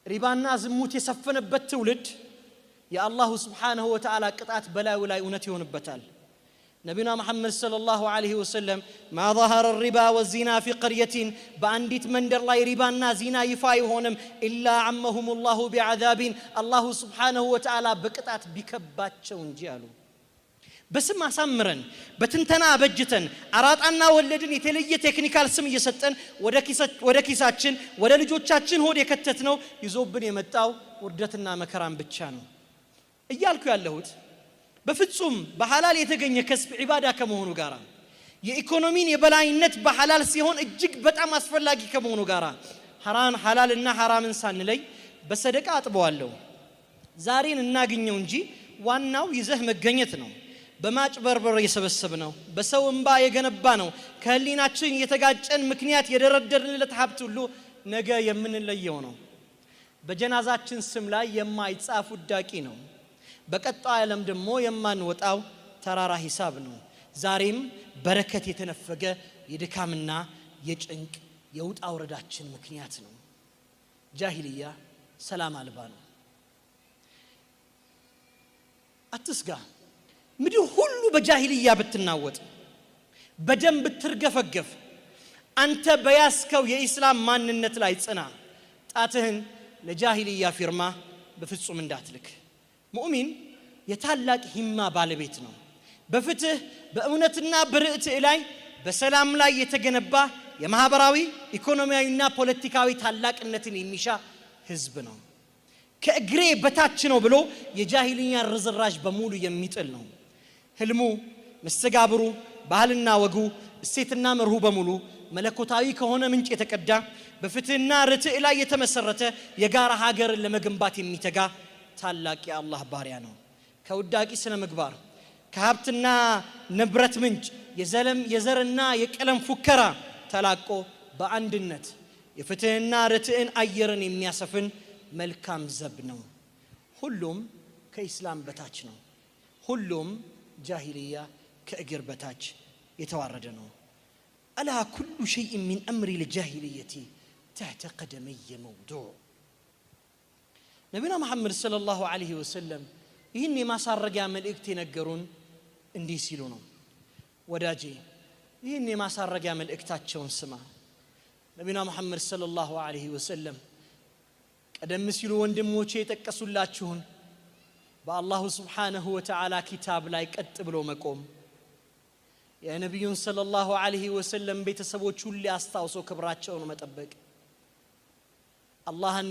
ሪባና ዝሙት የሰፈነበት ትውልድ የ الله سبحانه وتعالى ቅጣት በላዩ ላይ እውነት ይሆንበታል። ነቢዩና መሐመድ صلى الله عليه وسلم ما ظهر الربا والزنا في قرية፣ በአንዲት መንደር ላይ ሪባና ዚና ይፋ አይሆንም፣ إلا عمهم الله بعذاب፣ الله سبحانه وتعالى በቅጣት ቢከባቸው እንጂ አሉ። በስም አሳምረን፣ በትንተና አበጅተን፣ አራጣና ወለድን የተለየ technical ስም እየሰጠን ወደ ኪሳችን፣ ወደ ልጆቻችን ሆድ የከተትነው ይዞብን የመጣው ውርደትና መከራን ብቻ ነው። እያልኩ ያለሁት በፍጹም በሐላል የተገኘ ከስብ ዒባዳ ከመሆኑ ጋር፣ የኢኮኖሚን የበላይነት በሐላል ሲሆን እጅግ በጣም አስፈላጊ ከመሆኑ ጋር፣ ሐላልና ሐራምን ሳንለይ በሰደቃ አጥበዋለሁ። ዛሬን እናግኘው እንጂ ዋናው ይዘህ መገኘት ነው። በማጭበርበር የሰበሰብነው፣ በሰው እንባ የገነባነው፣ ከህሊናችን የተጋጨን ምክንያት የደረደርንለት ሀብት ሁሉ ነገ የምንለየው ነው። በጀናዛችን ስም ላይ የማይጻፍ ውዳቂ ነው። በቀጣዩ ዓለም ደግሞ የማንወጣው ተራራ ሂሳብ ነው። ዛሬም በረከት የተነፈገ የድካምና የጭንቅ የውጣ ውረዳችን ምክንያት ነው። ጃሂልያ ሰላም አልባ ነው። አትስጋ። ምድር ሁሉ በጃሂልያ ብትናወጥ፣ በደም ብትርገፈገፍ፣ አንተ በያዝከው የኢስላም ማንነት ላይ ጽና። ጣትህን ለጃሂልያ ፊርማ በፍጹም እንዳትልክ። ሙእሚን የታላቅ ሂማ ባለቤት ነው። በፍትህ፣ በእውነትና በርትዕ ላይ፣ በሰላም ላይ የተገነባ የማህበራዊ፣ ኢኮኖሚያዊና ፖለቲካዊ ታላቅነትን የሚሻ ህዝብ ነው። ከእግሬ በታች ነው ብሎ የጃሂልያን ርዝራዥ በሙሉ የሚጥል ነው። ህልሙ፣ መስተጋብሩ፣ ባህልና ወጉ፣ እሴትና መርሁ በሙሉ መለኮታዊ ከሆነ ምንጭ የተቀዳ፣ በፍትህና ርትዕ ላይ የተመሰረተ የጋራ ሀገርን ለመገንባት የሚተጋ ታላቅ የአላህ ባሪያ ነው። ከውዳቂ ስነ ምግባር፣ ከሀብትና ንብረት ምንጭ የዘርና የቀለም ፉከራ ተላቆ በአንድነት የፍትህና ርትዕን አየርን የሚያሰፍን መልካም ዘብ ነው። ሁሉም ከኢስላም በታች ነው። ሁሉም ጃሂልያ ከእግር በታች የተዋረደ ነው። ألا كل شيء من أمر الجاهلية تحت قدمي موضوع። ነቢና መሐመድ صلى الله عليه وسلم ይህን የማሳረጊያ መልእክት የነገሩን እንዲህ ሲሉ ነው። ወዳጄ፣ ይህን የማሳረጊያ መልእክታቸውን ስማ። ነቢና መሐመድ صلى الله عليه وسلم ቀደም ሲሉ ወንድሞቼ የጠቀሱላችሁን በ الله سبحانه وتعالى ኪታብ ላይ ቀጥ ብሎ መቆም፣ የነቢዩን صلى الله عليه وسلم ቤተሰቦች ሁሌ አስታውሶ ክብራቸውን መጠበቅ፣ አላህን